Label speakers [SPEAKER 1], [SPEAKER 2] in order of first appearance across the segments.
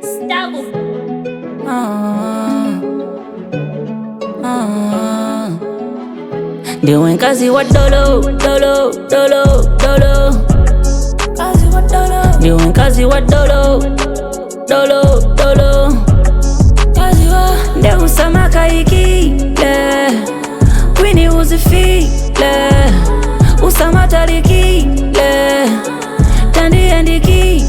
[SPEAKER 1] Stavo.
[SPEAKER 2] Ndiwe nkazi wa dolo dolo dolo dolo, ndiwe nkazi wa dolo dolo dolo, ndeusamakayikile kwini uzifile, usamatalikile tandiyandikile.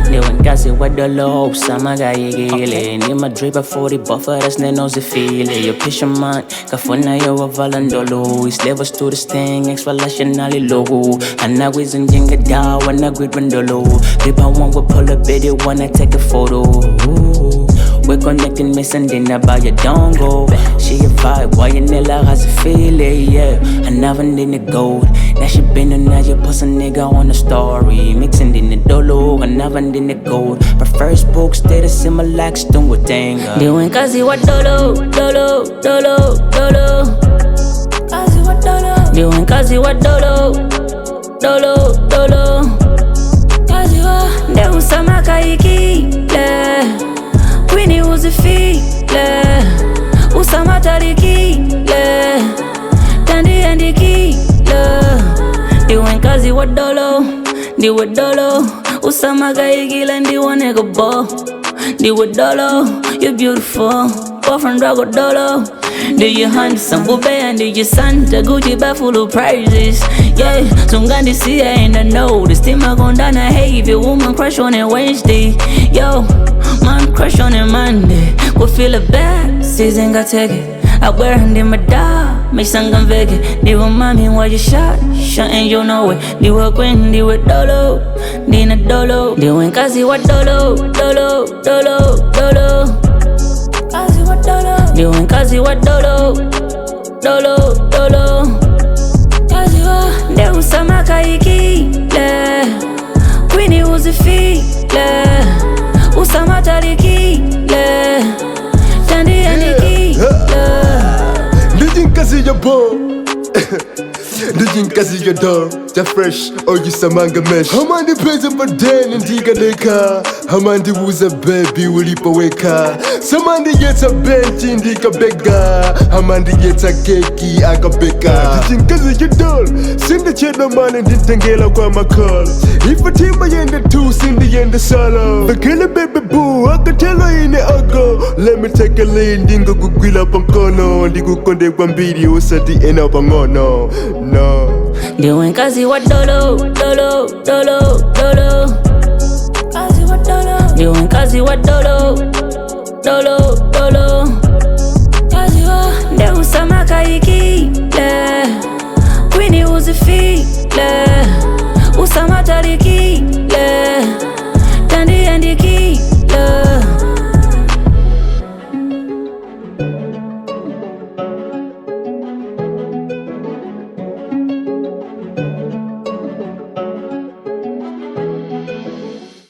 [SPEAKER 2] Ndiwe nkazi wa dolo usamakayikile, ndimadripa 40 buffer that's nenozifile. Your pisha man kafuna yo wavala ndolo, is levels to this thing exfalationally logo anakwizinjengeda wanagwidwa ndolo ripa one will pull a video, wanna take a photo. We're connecting, missing about your dongo. She a vibe, why you nella has a feel it, yeah. I never need the gold. Now she been a now you put some nigga on the story. Mixing in the dolo, I never need the gold. But first book status similar like stone with tenga. Ndiwe nkazi wa dolo, dolo, dolo, dolo. Ndiwe nkazi wa dolo, dolo, dolo. Ndeusamakayikile kwini uzifile, usamatalikile tandiyandikile. Ndiwe nkazi wa dolo, ndiwe dolo, usamakayikile ndiwonekabo. Ndiwe dolo, you beautiful boyfriend wako dolo. Do you handsome bube and do you Santa Gucci bag full of prizes? Yeah, sungandisiya and I know this team I gon' down. I hate your woman crush on a Wednesday. Yo, man crush on a Monday. Go feel a bad season got take it. I wear it in my dog, make some vege. Ndiwe mami why you shot, shot and you know it. Ndiwe queen, ndiwe dolo, ndina dolo. Ndiwe nkazi wa dolo, dolo, dolo, dolo. Ndiwe nkazi wa dolo, dolo, dolo. Ndeusamakayikile kwini uzifile, usamatalikile tandiyandikile.
[SPEAKER 3] Ndijinkazi ya bo, ndijinkazi ya do ja fresh oyisamanga mesh hamandipeza padeni ndikadeka hamandibuza bebi ulipoweka samandiyetsa benchi ndikabega hamandiyetsa keki akabeka. Ndijinkazi ya dol sindichedwa mane nditengela kwa makolo ifatima yende tu sindiyende solo vekele baby boo akatelo ine ago. Let me take a lead, ndingokugwila pankono ndikukonde kwambiri usati ena pang'ono no.
[SPEAKER 2] Ndiwe nkazi wa dolo dolo dolo dolo. Ndiwe nkazi wa dolo dolo.